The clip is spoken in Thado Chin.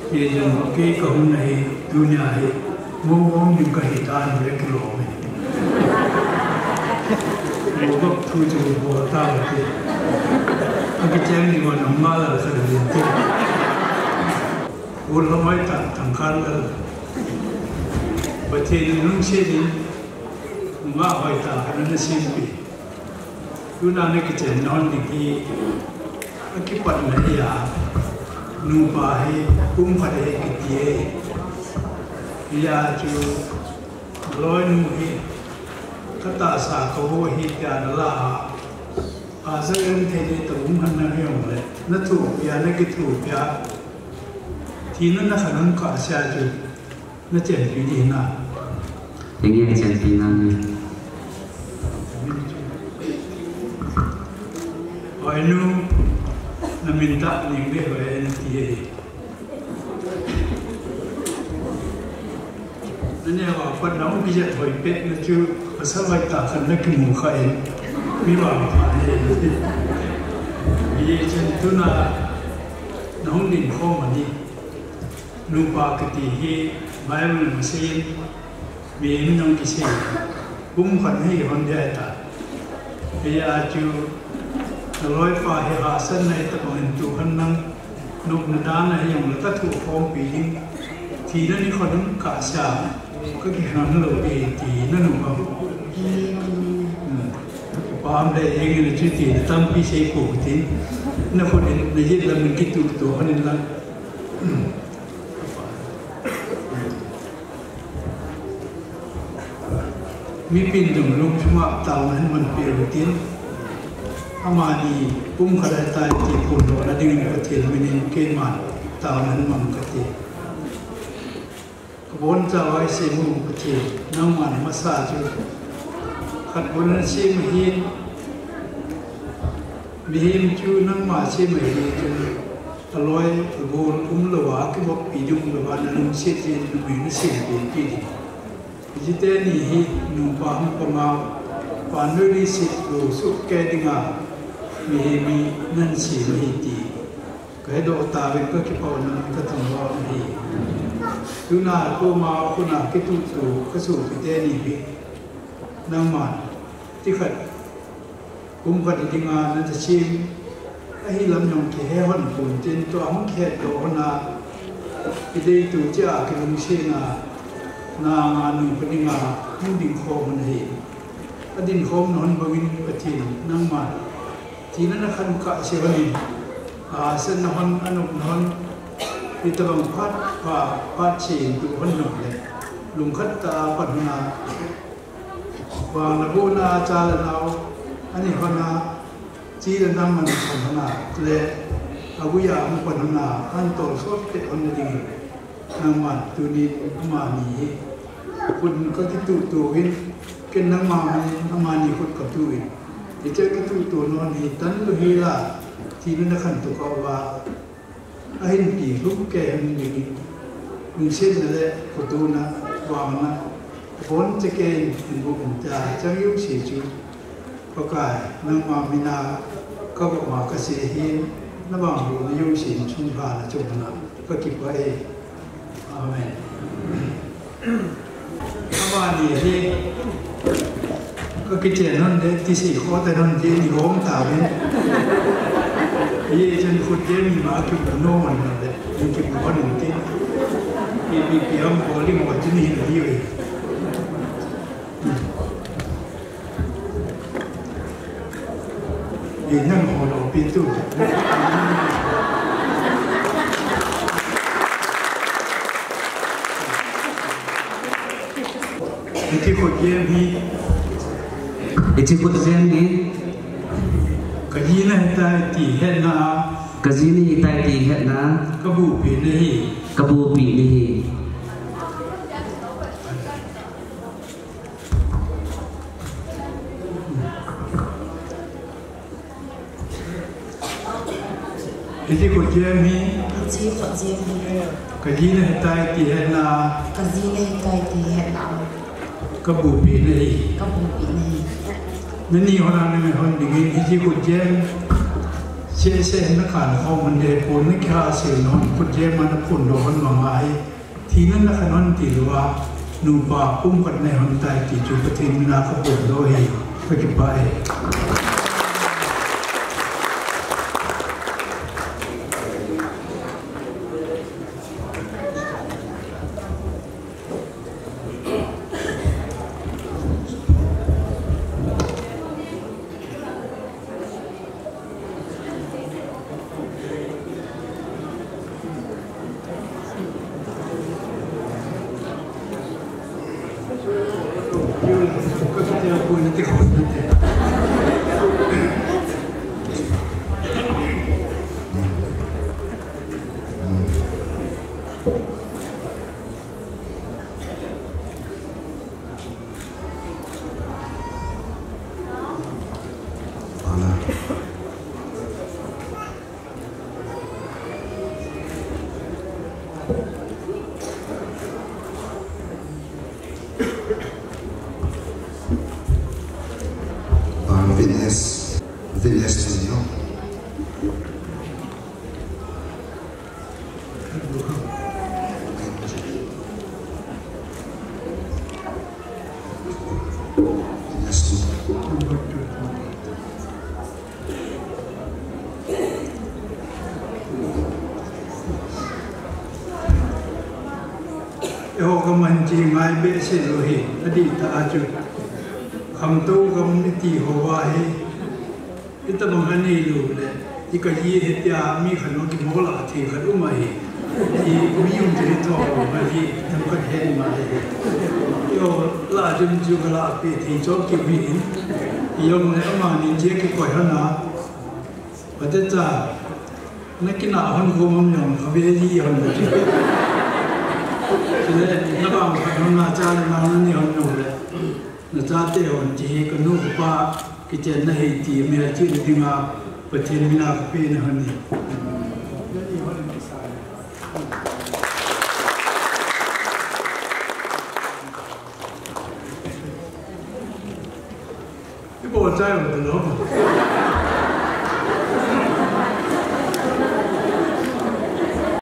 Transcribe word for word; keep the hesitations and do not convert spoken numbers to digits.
Kei jong, kei kahung na hi, tunia hi, mong mong jong kahi tan le kilom e. Mong mong thu chu bol ta te. Akicheng ni wan ang malal sa din te. Ul lamai ta tangkal lal. Pathen in lungset in, nga hoi ta kana na simpi. Tuna na kichen non ding hi, akipatna hi a, nupa hi kum khat hi kiti e. Hia chu, loinu hi, katahsa kaho hi tia nala a, asa em thei ding ta um han na hiong le, na thupia, na kithupia, thina na khanun kasa chu, na chenpi ding na. Enge chenpi na ni. Hoinu, na min tah ning le hoi en ti e. Na neo a pat na hung kijet hoi pet na chu, pasal hoi tah khat na kimu kha e. Mi vangpha ne. Hijeh chun tuna na hung ding khom a ni. Nupa kiti hi Bible in asei in, mihem in jong kisei. Kum khat hi hon ding ahi ta. Hia chu, na loipa hi hahsatna hi tabang in tu khan nang, nopna dan ahi jong le ka thu khompi ding. Thina ni khonung kasa, ka kikhen lou e ti na nu ka. Hmm. Pam le eng le chu ti na tampi sei po tin. Na khut in na jet lam in kituh tuh khan in la. Mipin dunglhung chunga taona hin manpeh utin, amani pumkhat ahitai ti phondohna dingin Pathen minin keiman taona hin mang kate. Kabonchauva isem u Pathen, nangman masa chu khat bou nasem ahin, mihem chu nangma sem ahi chun, aloi, agol umlouva, kivoppi ding umlouva, nalungset jeh in numei nasempeh ding. Hiche teni hi nupa hung panga, vannoi leiset lou sohkei dinga mihem hi nahin sem ahi ti kahedoh tauvin kakipah un kathangvah ahi. Tuna koma khut a kituhto kasopi teni hi nangman tikhat pumkhat dinga nasem ahi lam jong kihe hon pon tin, tua hung kihetdoh hon a, ideito cheh a kilungsetna, nanga nupa dinga hung dingkhom hon ahi. Adingkhomna hon bangin Pathen nangman thina nakhan kahse hon in, ahahsatna hon, anopna hon, hitobang phat pha, phat se in tu hon jong le, lungkhat tah a pan hon a, vang nabohna a cha le nao, ani hon a, chi le nam man hon a, le, agui a hung pan hon a, ahin tolsot peh hon na dingin, nangman tunin amani hi khut in kakituhto in, ken nangma manin amani khut katuh in, hiche kituhto non hi tanlou hel a, thina nakhan tukah uva, ahin pilhum kei hon dingin, lungsetna le khotona, vangna, abonchan kei in hinboh in tia chang jouse chu, Pakai, nangma mina kagoma kasei ahin, navangbohna jouse in chunglhana chunga kakipah e. Amen. Amani hi kakichen hon le, tisei khoh ten hon le, ni hom tauvin. Hijeh chun khut jeng ima kimu nom hon le, ni kimu hon tin. Ipi pi ham bol ding ho chu ni hin diu e. Inang ho lou pi tu. Hiche khut jem hi. Hiche khut jem hi. Kajina ahitai ti hetna a. Kajina ahitai ti hetna a. Kabuhpehna ahi. Kabuhpehna ahi. Hiche khut jem hi. Hiche khut jem hi. Kajina ahitai ti hetna a. Kajina ahitai ti hetna a. Kabuhpehna ahi. Kabuhpehna ahi. Nani hon a nangai hon dingin hiche khut jem Sese na khan khom hon le pon na kihah sel na hon, khut jema na phondoh hon mama hi, thina na khan hon tilou a, nupa pumkhat na hon tai ti chu Pathen mina ka phondoh ahi, ka kipah e. Ah, witness, witness to you. Eiho kaman chi ngai behseh lou hi, adih tah a chu. Khamtou gam iti ho a hi, itobang anei lou le, i kaji hitia mi khat nung kimola thei khat um ahi. I mi um thei tho ma hi, themkhat hen ma hi. Eiho lah jun chu kalah peh thei chom keu hi in. Eiho le amani jeh kikoi hon a. Pate cha, na kinah hon khom am jong, kave ji hon le. Chule, na bang khat hon na cha le nao nani hon lou le. Na chate hon ti hi, kanu kapa, kichenna hi ti, mi a chi dinga, Pathen mina kapeh na hon hi. Ibo chai ho te lo.